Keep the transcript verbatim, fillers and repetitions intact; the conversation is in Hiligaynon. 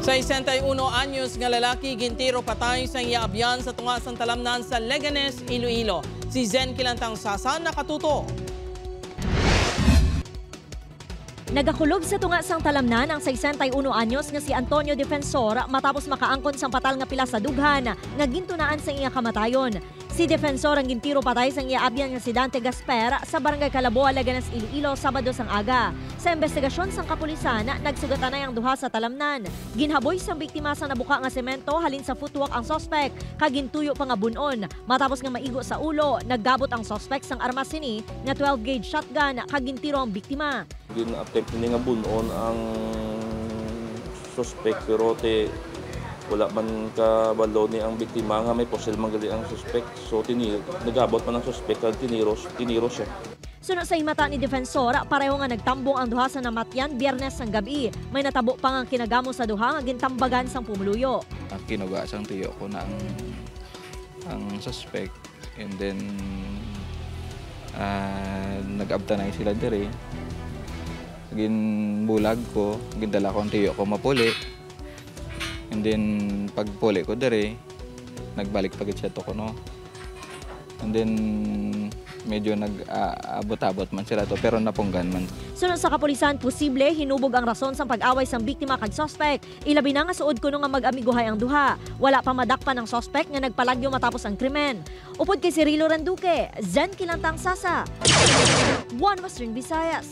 Sesenta y uno anyos nga lalaki gintiro patay sa iya abyan sa tunga sang talamnan sa Leganes, Iloilo. Si Zen Kilantang Sasa nakatuto. Nagakulob sa tunga sang talamnan ang sesenta y uno anyos nga si Antonio Defensor matapos makaangkon sang patal nga pila sa dughan nga gintunaan sa iya kamatayon. Si Defensor ang gintiro patay sang iya abyan nga si Dante Gasper sa Barangay Calaboa, Leganes, Iloilo, Sabado sang aga. Sa imbestigasyon sang kapulisan, nagsugatanay ang duha sa talamnan. Ginhaboy sang biktima sa nabuka nga semento halin sa footwalk ang suspek kag gintuyo pa nga bun-on. Matapos nga maigo sa ulo, naggabot ang suspek sang armas sini nga twelve gauge shotgun kag gintiro ang biktima. Gin-attempt ni nga bun-on ang suspek, pero ti wala man kabalo ni ang biktima nga may pusil man gali ang suspek. So tini nagabot man ang suspek kag tiniros tiniro siya. Suno sa himata ni Defensor, pareho nga nagtambong ang duha sa namatyan Biyernes sang gab-i. May natabo pa nga kinagamo sa duha nga gintambagan sang pumuluyo. Ang kinuga sang tiyo ko na ang ang suspect. And then, ah, nag-abtanay sila diri. Ginbulag ko, gindala ko ang tiyo ko mapuli. And then, pagpuli ko diri, nagbalik pa gid siya to kuno. And then, medyo nag-abot-abot man sila to, pero napunggan man. Suno sa kapulisan, posible hinubog ang rason sang pag-away sang biktima kag suspect, ilabi na nga suod kuno nga mag-amiguhay ang duha. Wala pa madakpan ang suspect nga nagpalagyo matapos ang krimen. Upod kay Cirilo Randuque, Zen Kilantang Sasa, One Western Visayas.